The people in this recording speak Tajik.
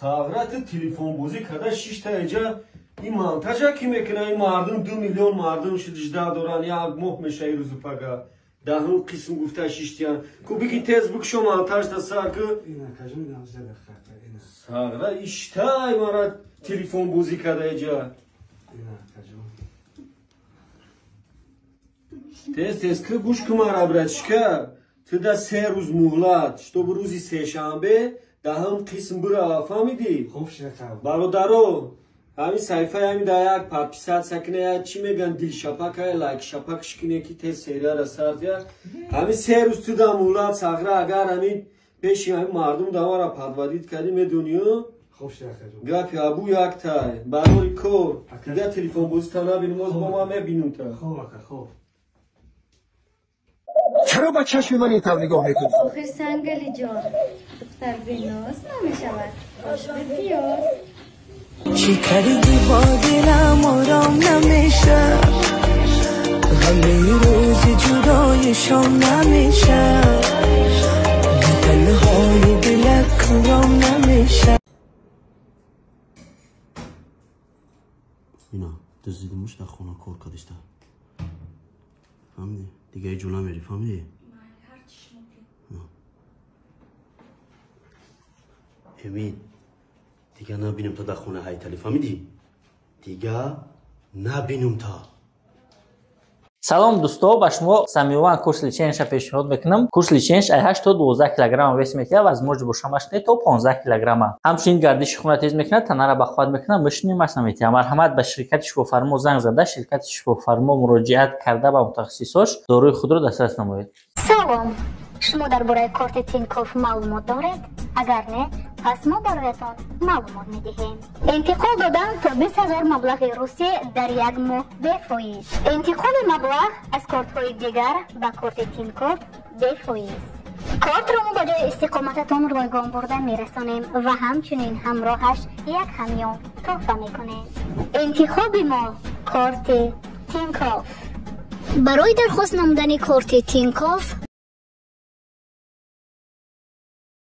Сағра ту телефонбозӣ карда шишта эҷа ин монтажа ки мекуна? Ин мардум 2 миллион мардум шидижда доранд, як моҳ мешаи рӯзу пага. Даҳум қисм гуфта шиштиян. Ку биги тез бикшо монтажта сар ку. Сағра иштай мара телефонбозӣ карда эҷа. Тез тез ки гӯш ку мара, братишка. Ту да 3 рӯз муҳлат, чтобы рӯзи сешанбе даҳум қисм бирава, фаҳмидӣ? Бародаро, ҳамин саҳифаи ҳамин да як подписаться кина, як чӣ мегӯянд, дилшапакай, лайкшапакш кине, ки тез серияра сар дия. Ҳамин 3 рӯз ту да муҳлат, Сағра, агар ҳамин пеши ҳамин мардум давара подводить кардӣ, медонию? Гапи абу яктай. Барори кор. Дига телефонбозита набинем, оз бо ман мебинум та. چرا با چشم من اینطور نگاه میکنی؟ آخر سنگلی جان، دختر بیناز نمیشود، باش به پیاز. چی کردی با دلم آرام نمیشه، غم روز جدایشان نمیشه، تنهای دلک آرام نمیشه. اینا دزدیدمش در خونه کار کردیسته، فهمیدی؟ دیگه جونا میری، فهمیدی؟ امین دیگه نبینم تا در خونه هیتلی، فهمیدی؟ دیگه نبینم تا. Салом, дӯсто, ба шумо Самиёван курс лечения ша пешниҳод мекунам. Курс лечения ш ай 8 то 12 килограмма вес метиҳад, возможно бошамаш не то 15 килограмма. Ҳамчунин гардиши хуна тез мекунад, танара бахват мекунад, мышни масс наметиҳад. Марҳамат, ба ширкати Шифофармо занг зада, ширкати Шифофармо муроҷиат карда, ба мутахассисош доруи худро дастрас намоед. Салом, шумо дар бораи корти Тинькофф маълумот доред? Агар не, пас мо бароятон маълумот медиҳем. Интиқол додан то 20 ҳазор маблағи русӣ дар як моҳ бефоиз. Интиқоли маблағ аз кортҳои дигар ба корти Тинькофф бефоиз. Кортро мо ба ҷои истиқомататон ройгон бурда мерасонем ва ҳамчунин ҳамроҳаш як ҳамён тӯҳфа мекунем. Интихоби мо корти Тинькофф. Барои дархост намудани корти Тинькофф